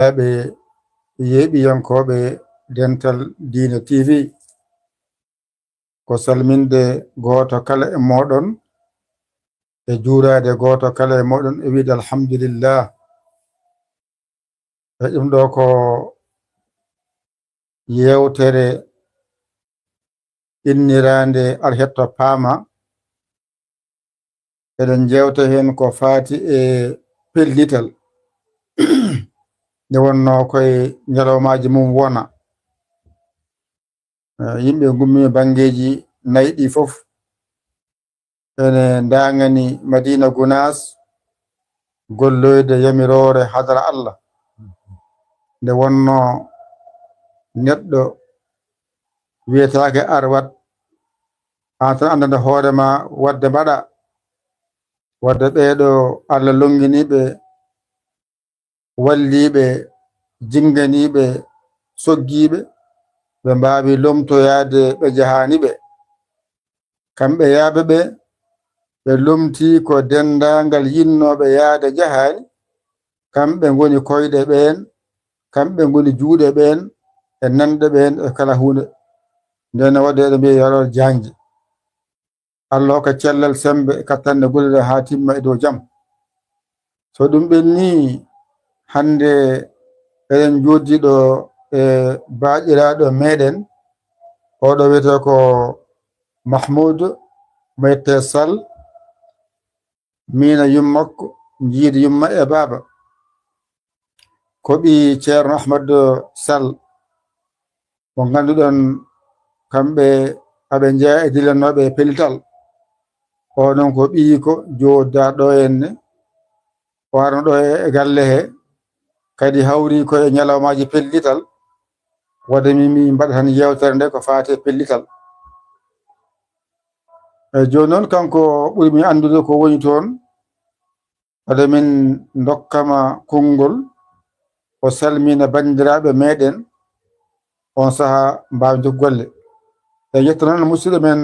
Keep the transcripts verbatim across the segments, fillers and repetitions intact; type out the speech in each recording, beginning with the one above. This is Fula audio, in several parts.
Ɓe yeeɓiyankooɓe Dental Diina T V, ko salminde gooto kala e mooɗon, e juuraade gooto kala e mooɗon, e wiide alhamdulillah. E ɗum ɗo ko yeewtere inniraande Alhetto Paama. Eɗen njeewta heen ko faati e pellital. Nde wonnoo koye ñalawmaaji mum wona. Eh, yimɓe ngummi banngeeji nayi ɗi fof. Ene ndaangani Madina Gunaas golloyde yamiroore hadara Allah. Nde wonnoo neɗɗo wiyetaake ar waɗ, aan tan anndana hoore ma waɗde mbaɗa. Waɗde ɓeeɗo Allah lonngini ɓe, walliiɓe, jinganiiɓe, soggiiɓe, ɓe mbaawi lomtoyaade ɓe jahaani ɓe. Kamɓe yaaɓe ɓe, ɓe lomtii ko denndaangal yinnooɓe yahde jahaani, kamɓe ngoni koyɗe ɓeen, kamɓe ngoni juuɗe ɓeen, e nanɗe ɓeen, e kala huunde. Ndeen waɗde eɗen mbiya yo Allah jaŋde. Allah hokka cellal, semmbe, e kattanɗe gollira haa timma e dow jam. So ɗum ɓennii, hannde eɗen njooɗii ɗo e baaɗiraaɗo meeɗen, oɗo wiyetee ko Mahmoud Mayte Sall, miin e yummakko, njiidi yumma e baaba. Ko ɓii Ceerno Ahmadu Sall, mo ngannduɗon kamɓe aɓe njeyaa e dillannooɓe e pellital. O noon ko ɓiyiiko jooɗdaa ɗo henne, o arno ɗo e galle he, kadi hawri ko e ñalawmaaji pellital, waɗde min mi mbaɗa tan yeewtere nde ko faati e pellital. E jooni noon kanko ɓuri min anndude ko woni toon, wade min ndokkama konngol, o salmina banndiraaɓe meeɗen, on sahaa mbaawen jokkude golle. E yetto noon musidɗo men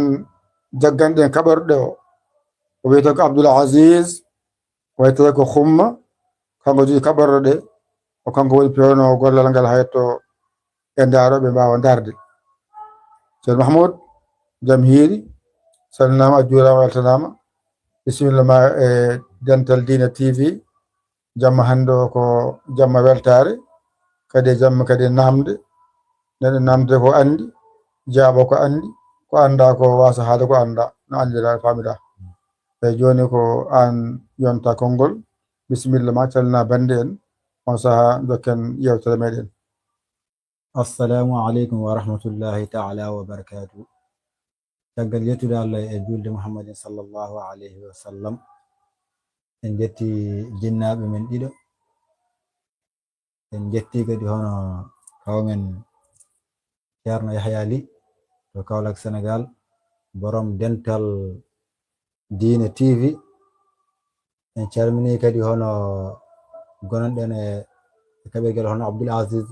jagganɗen kaɓorɗe o, o wiyetee ko Abdoul Aziz, o wiyetee ko Xumma, kanko jogii kaɓorɗe ɗe, o kanko woni peewnoowo gollal ngal haa yetto e ndaarooɓe mbaawa ndaarde. Ceerno Mahmoud, jam hiiri, salminaama, a juuraama, a weltanaama. Bisimilla ma e Dental Diina T V. Jamma hannde o ko jamma weltaare, kadi e jamma kadi naamde. Neɗɗo naamde ko anndi, jaabo ko anndi, ko anndaa ko waasa haalde ko anndaa, no anndiraa, faamiraa. Eeyi, jooni ko aan yonta konngol. Bisimilla ma, calmina bannde en, on sahaa ndokken yeewtere meeɗen. Assalamu aleykum wa rahmatullahi taala wa barakaatu. Caggal yettude Allah e juulde Muhammadin sallallahu alayhi wa sallam, en njetti jinnaaɓe men ɗiɗo. En njetti kadi hono kaw men Ceerno Yahya Ly to Kaolack, Senegal, borom Dental Diine T V. En calminii kadi hono gonanɗen e, e kaɓirgel hono Abdoul Aziz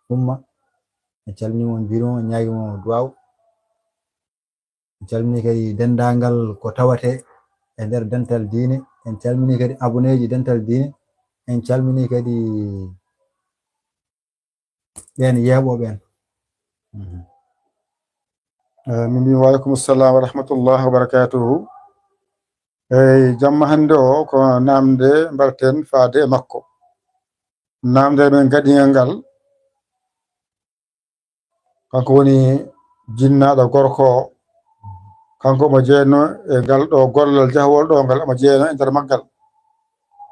Xumma. En calminii mo, en njuuriima mo, en ñaagiima mo duwaaw. En calminii kadi denndaangal ko tawetee e nder Dental Diine. En calminii kadi aboneeji Dental Diine. En calminii kadi ɓeen yeeɓooɓe en. Mhm. Eh, min mbiyi, "Wa aleykum salam wa rahmatullah wa barakatuhu." Eeyi, jamma hannde o ko naamnde mbaɗten faade e makko. Naamnde men gaɗingal ngal, kanko woni jinnaaɗo gorko o. Kanko omo jeyanoo e ngal ɗo gollal jahwol ɗo ngal, omo jeyanoo e nder maggal.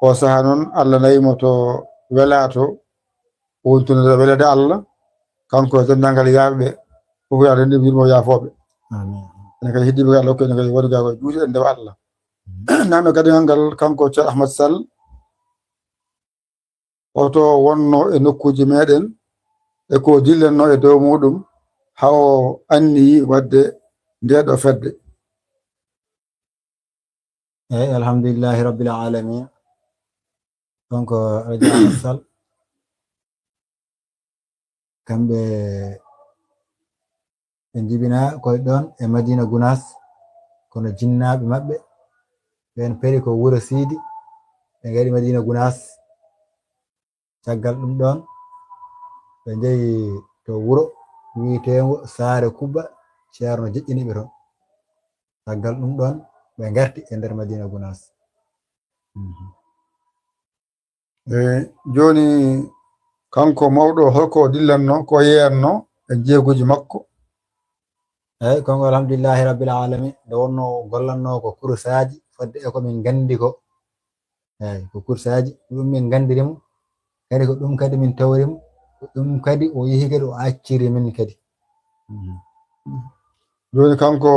O sahaa noon, Allah nawi mo to welaa to, o woni toon e weleede Allah, kanko e denndaangal yaaɓe ɓe, fof yo Allah rende yurmo yaafooɓe. Amin. Enen kadi heddiiɓe ko Allah hokki en kadi woni gaa ko juuti en ndewa Allah. Naamnde gaɗingal ngal, kanko Ceerno Ahmad Sall, hoto wonnoo e nokkuuji meeɗen, e ko dillannoo e dow muuɗum, haa o anniyii waɗde ndee ɗo fedde. Eeyi, alhamdulillahi rabbil alamin. Donc, Alhaji Ahmad Sall, kamɓe ɓe njibinaa koye ɗoon e Madina Gunaas, kono jinnaaɓe maɓɓe ɓeen peri ko Wuro Siidi, ɓe ngari Madina Gunaas. Caggal ɗum ɗoon, Ɓe njehi to wuro wiyeteengo Saare Kubba, Ceerno jeƴƴini ɓe toon. Caggal ɗum ɗoon, ɓe ngarti e nder Madiina Gunaas. Mhm. E jooni, kanko mawɗo, holko o dillanno, ko yeeyatno e jeeguuji makko? Eeyi, konngol alhamdulillahi rabbil alamin, nde wonnoo o gollannoo ko kursaaji, fodde e ko min nganndi ko. Eeyi, ko kursaaji, ko ɗum min nganndiri mo, kadi ko ɗum kadi min tawri mo, ko ɗum kadi o yehi kadi o acciri min kadi. Mhm. Jooni kanko,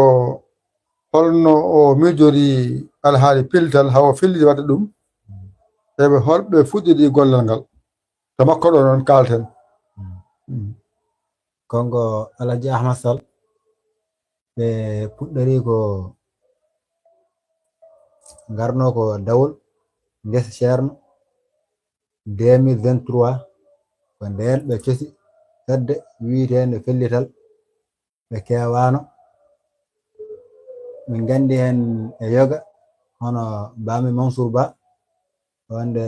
holno o miijori alhaali pellital, haa o felliti waɗde ɗum? Eɓe holɓe fuɗɗiri gollal ngal? To makko ɗo noon kaalten. Mm. Mm. Konngol Alhaji Ahmad Sall, ɓe puɗɗori ko ngarnoo ko dawol ngesa Ceerno deux mille vingt-trois, ko ndeen ɓe cosi fedde wiyeteende Fellital. Ɓe keewaano. Min nganndi heen e yoga, hono Baami Mansour Ba, wonde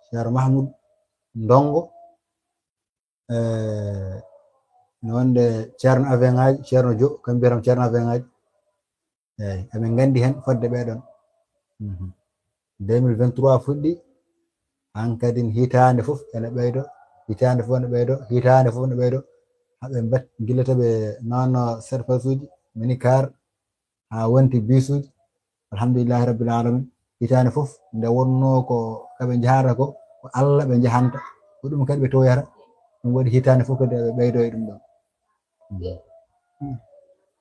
Ceerno Mahmoud Ndongo, eh, no wonde Ceerno Avengaji, Ceerno Jo, kamɓe mbiyata mo Ceerno Avengaji. Eeyi, emin nganndi heen fodde ɓee ɗoon. Mhm. Deux mille vingt-trois fuɗɗi, hankadin hitaande fof ene ɓeydo, hitaande fof ene ɓeydo, hitaande fof ene ɓeydo. Haa ɓe mbat-, gila to ɓe noon serfasuuji, minicar, haa wonti bisuuji. Alhamdulillahi rabbil alamin. Hitaande fof nde wonnoo ko ka ɓe njahata ko, ko Allah ɓe njahanta. Ko ɗum kadi ɓe towyata. Ɗum waɗi hitaande fof kadi ɓe ɓeydo e ɗum ɗoon.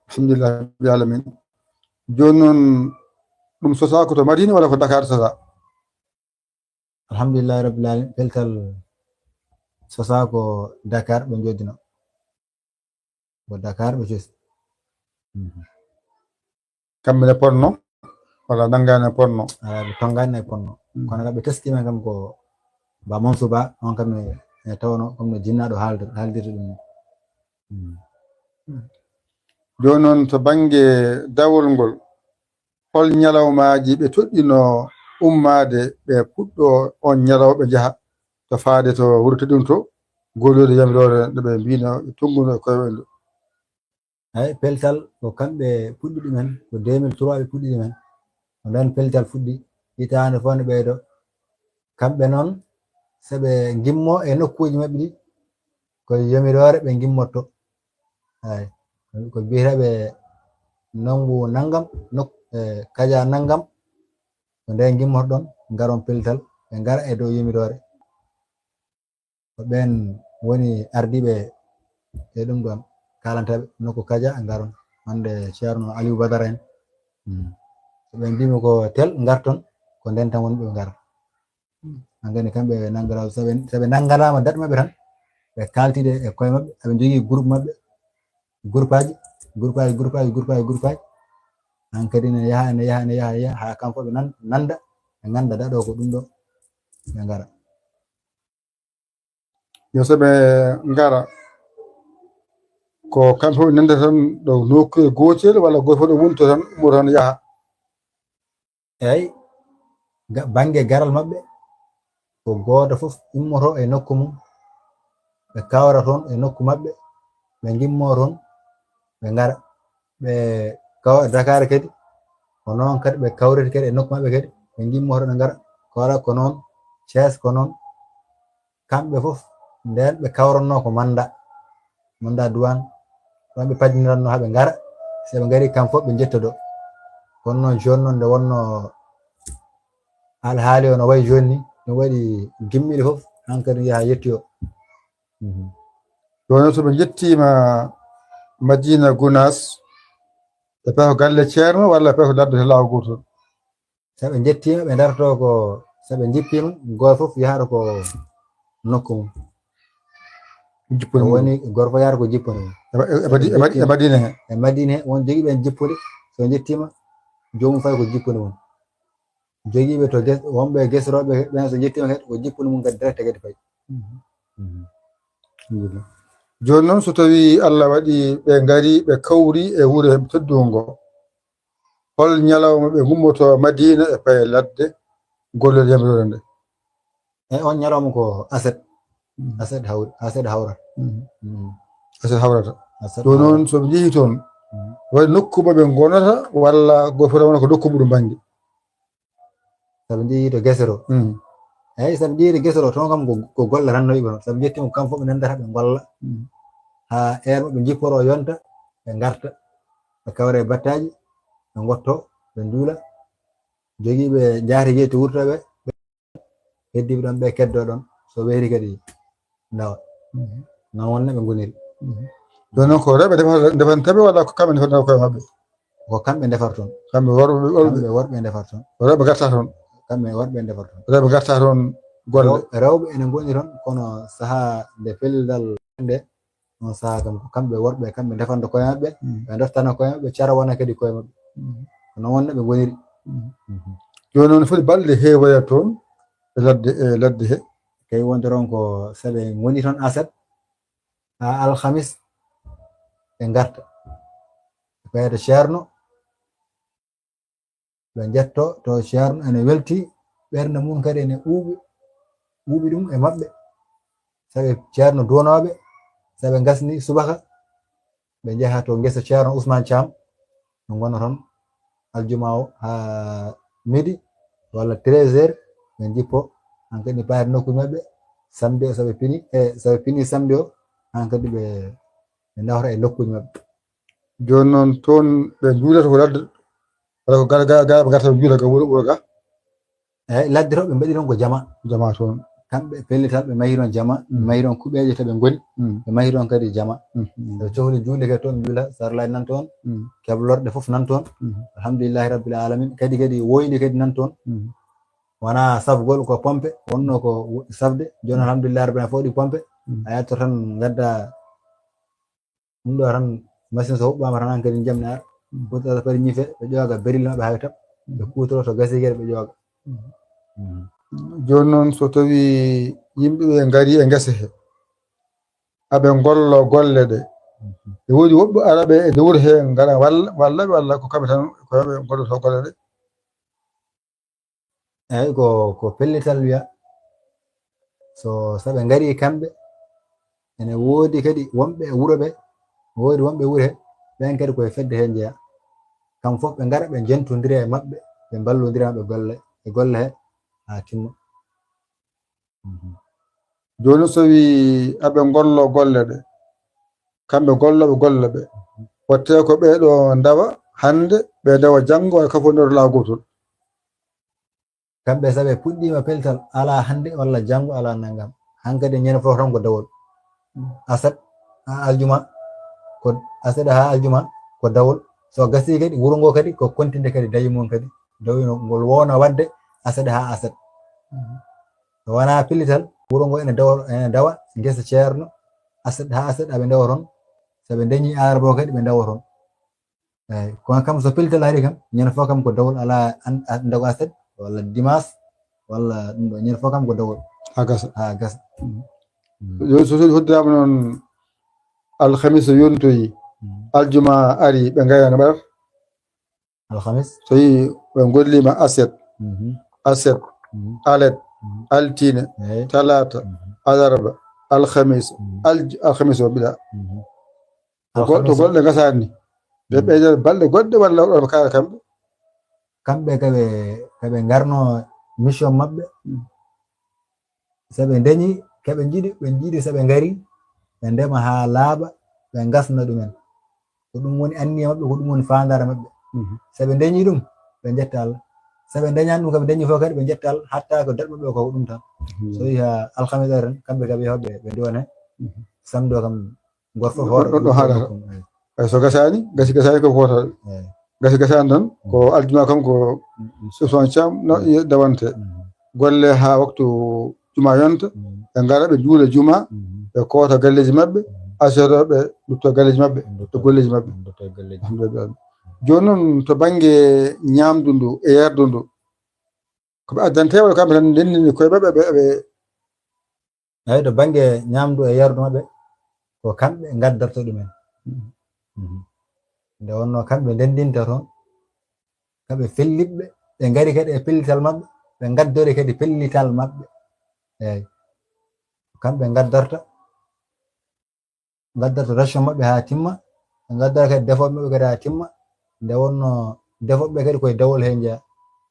Alhamdulillahi rabbil alamin. Jooni noon, ɗum sosaa ko to Madina walla ko Dakar sosaa? Alhamdulillahi rabbil alamin. Pellital sosaa ko Dakar ɓe njoddino. Ko Dakar ɓe cosi. Mhm. Kamɓe ne ponno, walla nanngaani e ponno? Alaa, ɓe tonngaani e ponno. Mm. Kono kam ɓe teskiima kam ko Ba Mansour Ba, on kam e, e tawno, comme no jinnaaɗo haalde-, haaldirde ɗum ni. Mm. Jooni noon, to bannge dawol ngol, hol ñalawmaaji ɓe toɗɗino ummaade, ɓe puɗɗo on ñalawma, ɓe njaha to faade to wuro teddungo to, gollude yamiroore nde ɓe mbino ɓe tonnguno e koye mumen ɗo? Eey, pellital ko kamɓe puɗɗi ɗumen, ko deux mille trois ɓe puɗɗi ɗumen. Ko ndeen pellital fuɗɗi, hitaande fof ne ɓeydo. Kamɓe noon, so ɓe ngimmo e nokkuuji maɓɓe ɗi, ko yamiroore ɓe ngimmotto. Eey, ko mbiyata ɓe nanngu nanngam, nok-, e kaja nanngam, ko nde ngimmoto ɗoon, ngaron pellital, ɓe ngara e dow yamiroore. Ko ɓeen woni ardiiɓe e ɗum ɗoon, kaalantaaɓe nokku kaja, ngaron, wonde Ceerno Aliou Badara en. Mm. So ɓe mbiimi ko tel, ngarton, ko ndeen tan woni ɓe ngara. Mm. Hankadi kamɓe ɓe nanngata, so ɓe, so ɓe nannganaama date maɓɓe tan, ɓe kaaltide e koye maɓɓe, eɓe njogii groupe maɓɓe, groupaaji, groupaaji, groupaaji, groupaaji, groupaaji. Hankadi ne yaha, ne yaha, ne yaha, ne yaha, haa kamɓe fof ɓe nan-, nannda, ɓe ngannda date o ko ɗum ɗo, ɓe ngara. Yo so ɓe ngara, ko kamɓe fof nande tan ɗo nokkuure gootel, walla gooto fof ɗo woni to tan, ummoto tan yaha? Eey, ga-, bannge garal maɓɓe, ko gooto fof ummoto e nokku mum, ɓe kawra toon e nokku maɓɓe, ɓe ngimmo toon, ɓe ngara. Ɓe kaw-, Dakar kadi, ko noon kadi ɓe kawriti kadi e nokku maɓɓe kadi, ɓe ngimmoto ɓe ngara. Kora ko noon, Thiès ko noon. Kamɓe fof, ndeen ɓe kawrannoo ko mannda, mannda duwaan. Ɗoon ɓe paddiniranno haa ɓe ngara. So ɓe ngarii, kam fof ɓe njettodo. Kono noon, jooni noon, nde wonnoo alhaali o no wayi jooni ni, ɗum waɗi gimmiɗi fof, hankadi yaha yettoyoo. Mhm. Jooni, so ɓe njettiima Madina Gunaas, ɓe peto galle Ceerno walla ɓe peto ladde to laawol gootol? So ɓe njettiima, ɓe dartoo ko, so ɓe njippiima, gooto fof yahata ko nokku mum. Jippude mum. Woni, gooto fof yahata ko jippude mum. E, e, e Madi-, e Madi-, e Madina he. E Madina he, won jogiiɓe heen jippude, so njettiima, joomum fayi ko jippude mum. Jogiiɓe to ges-, wonɓe gesrooɓe ɓeen, so njettiima kadi, ko jippude mum kadi direct kadi fayi. Mhm. Mhm. Alhamdulillah. Jooni noon, so tawii Allah waɗii ɓe ngarii, ɓe kawrii e wuro he teddungo ngo, hol ñalawma ɓe ngummoto Madiina e paye ladde gollol yamiroore nde? E on ñalawma ko aset. Aset hawri, aset hawrata. Aset hawrata. Ɗo noon so ɓe njehii toon, waɗi nokku mo ɓe ngonata walla goo fof wona ko nokku muɗum bannge? Sabu njehii to gese to. Eeyi, sabu njehii to gese to toon kam ko golle tan no yiɓa toon. Sabu njettii kam fof ɓe nanndata ɓe ngolla. Haa heure maɓɓe njipporo yonta ɓe ngarta. Ɓe kawra e battaaji, ɓe ngotto, ɓe njuula. Jogiiɓe njaati jeyi to wurta ɓe. Heddiiɓe ɗoon ɓe keddoo ɗoon, so weeri kadi ndawa. Noon wonno ɓe ngoniri. Ɗo noon ko rewɓe ndefanta ɓe walla ko kamɓe ndefanta koye maɓɓe? Ko kamɓe ndefar toon. Kamɓe worɓe worɓe. Kamɓe worɓe ndefar toon. Rewɓe garta toon. Kamɓe worɓe ndefar toon. Rewɓe garta toon golle. Rewɓe ene ngoni toon kono sahaa nde pellal nde on sahaa kam ko kamɓe worɓe kamɓe ndefanta koye maɓɓe, ɓe doftana koye maɓɓe, cara wona kadi koye maɓɓe. Ko noon wonno ɓe ngoniri. Jooni noon foti balɗe heewoya toon e ladde e ladde he. Kay wonde toon ko saɓe ngoni toon aset haa alhamis ɓe ngarta. Ɓe payata ceerno ɓe njetto to ceerno ene welti ɓernde mum kadi ene ɓuuɓi ɓuuɓi ɗum e maɓɓe. Saɓe ceerno duwanooɓe saɓe ngasni subaka ɓe njaha to ngesa ceerno Ousmane Thiam ɓe ngona toon aljuma o haa midi walla treize heures ɓe njippo hankadi paati nokkuuji maɓɓe samedi o saɓe pini e saɓe pini samedi o hankadi ɓe ɓe ndawta e nokkuuji maɓɓe. Jooni noon toon ɓe njuulata ko ladde walla ko gara gara gara ɓe ngarta ɓe njuula ga wuro wuro ga? Eeyi, ladde to ɓe mbaɗi toon ko jama. Jama toon. Kamɓe pellital ɓe mahi toon jama, ɓe mahi toon kuɓeeje to ɓe ngoni, ɓe mahi toon kadi jama. Ɓe cohli juulde kadi toon njuula sarlaaji nan toon, keblorɗe fof nan toon. Alhamdulillahi rabbil alamin. Kadi kadi woyli kadi nan toon. Wonaa safgol ko pompe wonnoo ko safde. Jooni alhamdulillahi rabbil alamin fof ɗi pompe. A yalta tan ngadda ɗum ɗo tan machine so huɓɓaama tan hankadi jamɗe ara. Kuutorɗo pari ñife ɓe ƴooga beril maɓɓe haa ɓe taɓ. Ɓe kuutoro to gasi kadi ɓe ƴooga. Jooni noon so tawii yimɓe ɓe ngarii e ngese he aɓe ngollo golle ɗe, e woodi woɓɓe araɓe e nde wuro he ngara walla walla ɓe walla ko kamɓe tan ko ɓe ngolloto golle ɗe? Eeyi ko ko pellital wiya so saɓe ngarii kamɓe ene woodi kadi wonɓe e wuro ɓe woodi wonɓe e wuro he ɓeen kadi koye fedde he njeya kam fof ɓe ngara ɓe njentondira e maɓɓe ɓe mballondira maɓɓe golle e golle he haa timma. Jooni so wii aɓe ngollo golle ɗe kamɓe gollooɓe golle ɓe watte ko ɓee ɗo ndawa hannde ɓe ndawa janngo walla kafondoro laa gootol. Kamɓe saɓe puɗɗiima peltal alaa hannde walla janngo alaa nanngam hankadi ñande fof tan ko dawol. Aset haa aljuma ko aset haa aljuma ko dawol so gasii kadi wuro ngo kadi ko kontinde kadi dañi mum kadi dawi ngol wowno waɗde aset haa aset. So wonaa pellital wuro ngo ene dawa ene dawa ngesa ceerno aset haa aset aɓe ndawa toon. So ɓe ndañii alarba o kadi ɓe ndawa toon. Eeyi kono kam so pellital ari kam ñande fof kam ko dawol alaa ndago aset walla dimanche walla ɗum ɗo ñande fof kam ko dawol. Haa gasa. Haa gasa. Jooni so soodi hoddiraama noon alhamis yontoyi aljuma ari ɓe ngayna no mbaɗata? Alhamis. So yii ɓe ngolliima aset aset alet altine talaata alarba alhamis alhamis o mbiɗa to golle ngasaani ɓe ɓeydat balɗe goɗɗe walla ɗo ɓe kaara kamɓe? Kamɓe kaɓe kaɓe ngarno mission maɓɓe. So ɓe ndañii ko ɓe njiɗi ɓe njiɗi so ɓe ngarii ɓe ndema haa laaɓa ɓe ngasna ɗumen. Ko ɗum woni anniya maɓɓe ko ɗum woni faandaare maɓɓe. So ɓe ndañii ɗum ɓe njetta Allah. So ɓe ndañaani ɗum kam ɓe ndañii fof kadi ɓe njetta Allah hatta ko daɗ maɓɓe ko ko ɗum tan. So yii haa alhamis ari tan kamɓe kam yehooɓe ɓe ndiwane samedi o kam. Gorko hoore ɗo haɗata. Eyi so gasaani gasi gasaani ko fotata. Gasi gasaani tan ko aljuma kam ko soson cam no dawante golle haa waktu juma yonta ɓe ngara ɓe juula juma ɓe koota galleeji maɓɓe asoro ɓe dutto galleeji maɓɓe e golleeji maɓɓe. Alhamdulillah. Jooni noon to bannge ñaamdu ndu e yardu ndu ko ɓe addante walla kamɓe tan ndendini koye maɓɓe ɓe ɓe Eeyi to bannge ñaamdu e yardu maɓɓe ko kamɓe ngaddarta ɗumen. Nde wonnoo kamɓe ndenndinta toon kaɓe fellitɓe ɓe ngari kadi e pellital maɓɓe ɓe ngaddori kadi pellital maɓɓe. Eeyi kamɓe ngaddarta, ngaddarta ration maɓɓe haa timma, ɓe ngaddara kadi defooɓe maɓɓe kadi haa timma. Nde wonno defooɓe ɓe kadi koye dawol he njeya.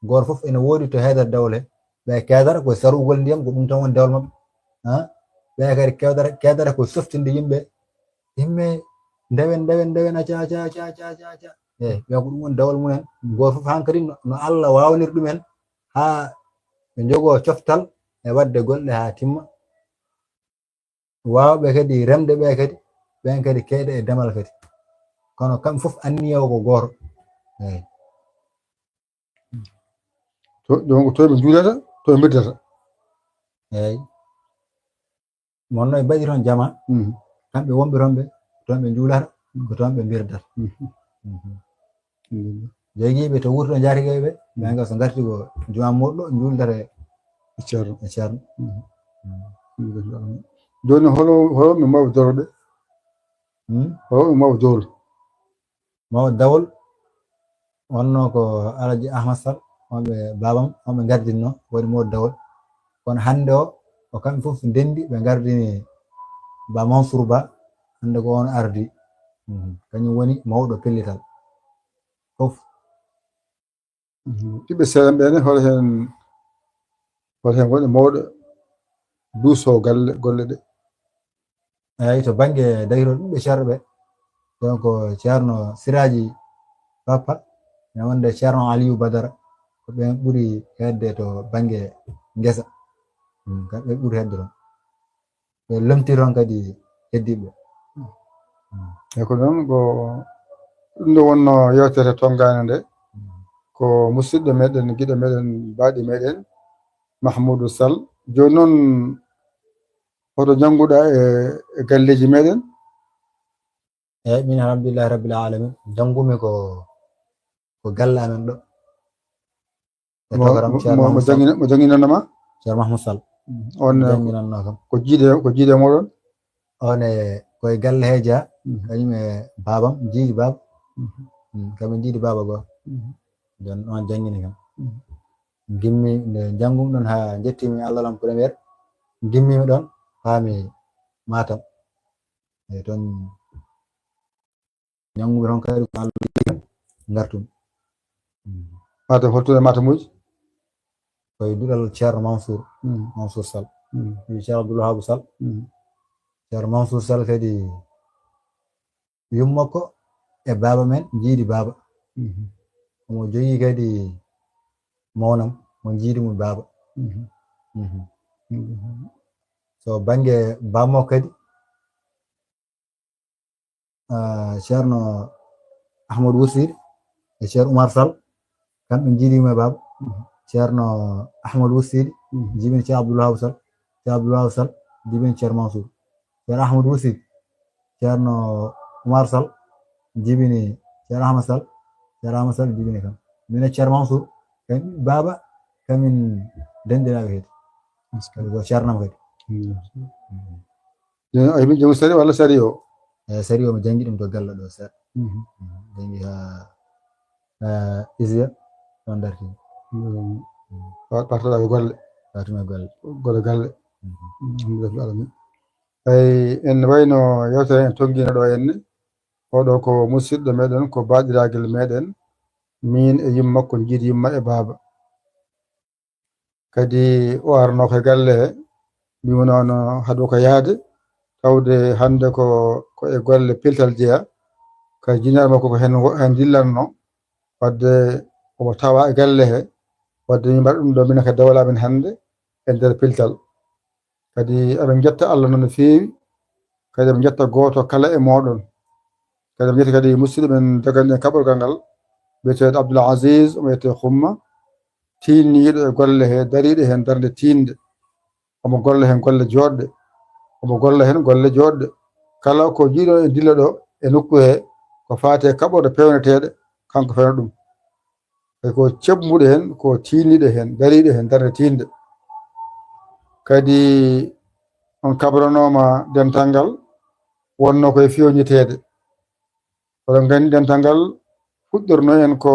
Gooto fof ene woodi to heedata dawol he. Ɓe keedata koye sarugol ndiyam, ko ɗum tan woni dawol maɓɓe. Ha? Ɓe kadi keedata, keedata koye softinde yimɓe. Yimɓe ndewen, ndewen, ndewen, acca, acca, acca. Eyi, ɓe ko ɗum woni dawol mumen. Gooto fof hankadi no, no Allah waawniri ɗumen haa ɓe njogoo coftal e waɗde golle haa timma. Waawɓe kadi remde ɓe kadi, ɓen kadi keeda e damal kadi. Kono kamɓe fof anniya o ko gooto. Eyi. To, donc, to ɓe njuulata, to ɓe mbirdata. Eyi. Wonno ɓe mbaɗi toon jama, mhm, kamɓe wonɓe toon ɓe, toon ɓe njuulata, mhm, ko toon ɓe mbirdata. Mhm. Mhm. Mhm. Jogiiɓe to wuro to njaatigi ɓe, mhm, ɓen kam so ngarti ko juma moɗɗo njuuldata e Ceerno. E Ceerno. Mhm. Mhm. Jooni holo, holo ɓe mawɓe dowlo ɓe? Hmm? Holo ɓe mawɓe dowlo? Mawɗo dawol, wonno ko Alaji Ahmad Sall, on ɓe baabam, on ɓe ngardinno, woni mawɗo dawol. Kono hannde o, ko kamɓe fof ndenndi, ɓe ngardini Ba Mansour Ba, hannde ko on ardi. Mhm. Kañum woni mawɗo pellital. Fof. Mhm. Ɓiɓɓe Seeɗan ɓe ne, hol heen, hol heen woni mawɗo duusoo galle, golle ɗe? Eeyi, to bannge dahirol ɓiɓɓe Ceerno ɓe, donc Ceerno Siraaji Papa, ene wonde Ceerno Aliyu Badara, ko ɓeen ɓuri heedde to bannge ngesa. Mm, kamɓe ɓuri heedde toon. Ɓe lomti toon kadi heddiiɓe. E ko noon, ko ɗum ɗo wonno yewtere tonngaande nde. Mm. Ko musidɗo meɗen, giɗo meɗen, baaɗi meɗen, Mahmoudou Sall. Jooni noon, hoto jannguɗa e, e galleeji meɗen? Eeyi, min alhamdulillahi rabbil alamin. Janngumi ko, ko galle amen ɗo. E mo, togaram mo, Ceerno mo, mo Mahmoud Sall. Janngina-, mo jannginanno ma? Ceerno Mahmoud Sall. Mm. On, eh, jannginanno kam. Ko jiide, ko jiide moɗon? On, eh, koye galle he jeya, mhm, kañum e baabam, jiidi baaba. Mhm. Mm, kamɓe jiidi baaba goo. Mhm. Nden on janngini kam. Mhm. Ngimmi nde janngumi ɗon haa njettimi Allah lam première. Ngimmimi ɗon haa mi Matam. E toon Ñannguɓe toon kadi ko Allah yiɗi tan ngartumi. Mm. Matam, holto e Matamuuji? Ko e duɗal Ceerno Mansour, mm, Mansour Sall. Mm. Wi Ceerno Abdoul Wahab Sall. Mm. Ceerno Mansour Sall kadi yumma ko e baaba men, jiidi baaba. Mhm. Omo jogii kadi mawnam, mo jiidi mum baaba. Mhm. Mhm. Mhm. So bannge baaba makko kadi, ah, Ceerno Ahmadu Wusiri e Ceerno Umar Sall, kamɓe njiidiima e baaba. Mhm. Ceerno Ahmadu Wusiri, mhm, jibini Ceerno Abdoul Wahab Sall, Ceerno Abdoul Wahab Sall jibini Ceerno Mansour. Ceerno Ahmadu Wusiri, Ceerno Umar Sall jibini Ceerno Ahmad Sall, Ceerno Ahmad Sall jibini kam. Min e Ceerno Mansour, kamin baaba, kamin denɗinaaɓe kadi. Kadi ko ceernam kadi. Mhm. Mhm. Jooni, a heɓi jom sari walla sari o? Eh, sari o mi janngi ɗum to galle ɗo seeɗa. Mhm. Mhm. Janngi haa, haa isiya, ɗon dartini. Mhm. Mhm. Pa-, partoɗa ko golle? Partoɗa ko golle. Golle galle. Mhm. Mhm. Alhamdulillah alamin. Eyi, en wayno yewtere en tonngino ɗo henne. Oɗo ko musidɗo meɗen, ko baaɗiragel meɗen. Min e yumma makko njiidi yumma e baaba. Kadi o arno ko e galle he, mbimono no haɗo ko yahde, tawde hannde ko, ko e golle peltal jeya, ka jinaare makko ko heen wo-, heen dillanno, wadde omo tawa e galle he, wadde min mbaɗa ɗum ɗo, minen ka dawla amen hannde e nder peltal. Kadi eɓe njetta Allah noon no feewi, kadi eɓe njetta gooto kala e mooɗon. Kadi eɓe njetta kadi musidɗo men doganɗen kaɓorgal ngal, biyeteeɗo Abdoul Aziz, omo wiyetee Xumma, tiinniiɗo e golle he, dariiɗo heen darnde tiinnde. Omo golla heen golle jooɗɗe. Omo golla heen golle jooɗɗe. Kala ko jiiɗon e dilla ɗo e nokku he, ko faati e kaɓorɗe peewneteeɗe, kanko fewna ɗum. E ko ceɓmuɗo heen, ko tiinniiɗo heen, dariiɗo heen, darnde tiinnde. Kadi on kabranooma dental ngal, wonno koye feewniteede. Oɗon nganndi dental ngal fuɗɗorno en ko,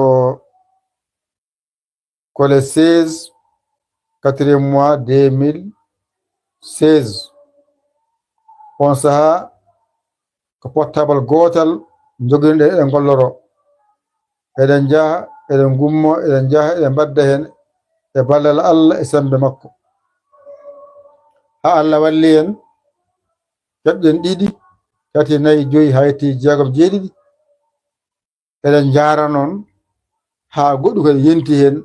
ko le seize quatrième mois deux mille seize. On sahaa ko portable gootal njogiɗen, eɗen ngolloro. Eɗen njaha, eɗen ngummo, eɗen njaha, eɗen mbadda heen e ballal Allah e semmbe makko. Haa Allah walli en, keɓɗen ɗiɗi, tati, nayi, joyi, hayti jeegom, jeeɗiɗi. Eɗen njaara noon haa goɗɗum kadi yonti heen.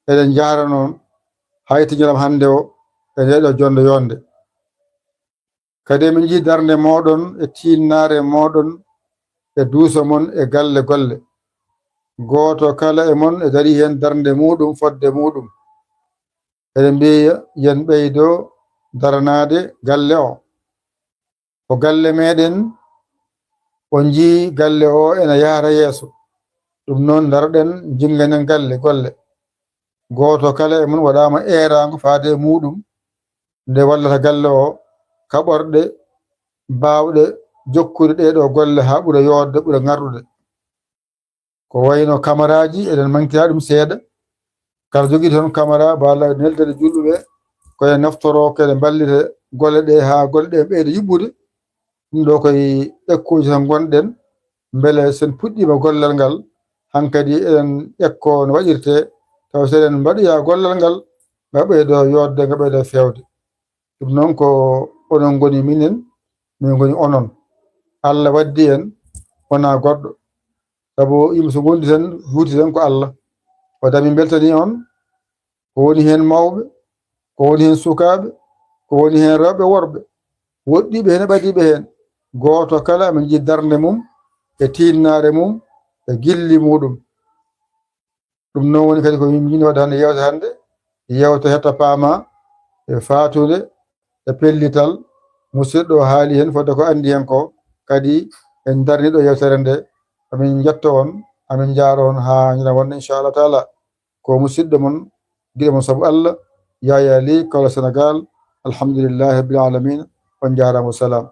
Eɗen njaara noon hayti ñalawma hannde o e nde ɗo jonde yonde. Kadi emin njii darnde mooɗon e tiinnaare mooɗon e duuso mon e galle golle. Gooto kala e mon e darii heen darnde muuɗum, fodde muuɗum. Eɗen mbiya, yen ɓeydo daranaade galle o. Ko galle meɗen, o njii galle o ena yahra yeeso. Ɗum noon, ndaroɗen, njinganen galle, golle. Gooto kala e mon waɗaama eeraango faade e muuɗum, nde wallata galle o, kaɓorɗe baawɗe jokkude ɗee ɗoo golle haa ɓura yooɗde, ɓura ŋarɗude. Ko wayno kamaraaji, eɗen maŋtira ɗum seeɗa. Kala jogiiɗo toon kamara, walla neldere julɓe ɓe, ko en naftoroo, ko eɗen mballita golle ɗe haa golle ɗe ɓeyda yuɓɓude. Ɗum ɗo koye ekkuuji tan ngonɗen. Mbele so en puɗɗiima gollal ngal, hankadi eɗen ekko no waɗirtee, tawa so eɗen mbaɗoya gollal ngal, nga ɓeydo yooɗde, nga ɓeydo feewde. Ɗum noon ko onon ngoni minen, min ngoni onon. Allah waddi en, wonaa goɗɗo. Sabu yimɓe so ngondi tan, huuti tan ko Allah. O dami mbeltani on, ko woni heen mawɓe, ko woni heen sukaaɓe, ko woni heen rewɓe, worɓe, woɗɗiiɓe heen e ɓadiiɓe heen. Gooto kala amin njii darnde mum, e tiinnaare mum, e gilli muuɗum. Ɗum noon woni kadi ko min njiɗno waɗde hannde yeewtere hannde. Yeewtere hetta paama e faatude e pellital. Musidɗo haali heen fodde ko anndi heen ko. Kadi en darni ɗo yeewtere nde. Amin njetto on, amin njaaro on haa ñalawma wonde, inchallah taala. Ko musidɗo mon, giɗo mon sabu Allah, Yaya Ly, Kaolack, Sénégal. Alhamdulillahi rabbil alamin. On njaaraama, wa salaam.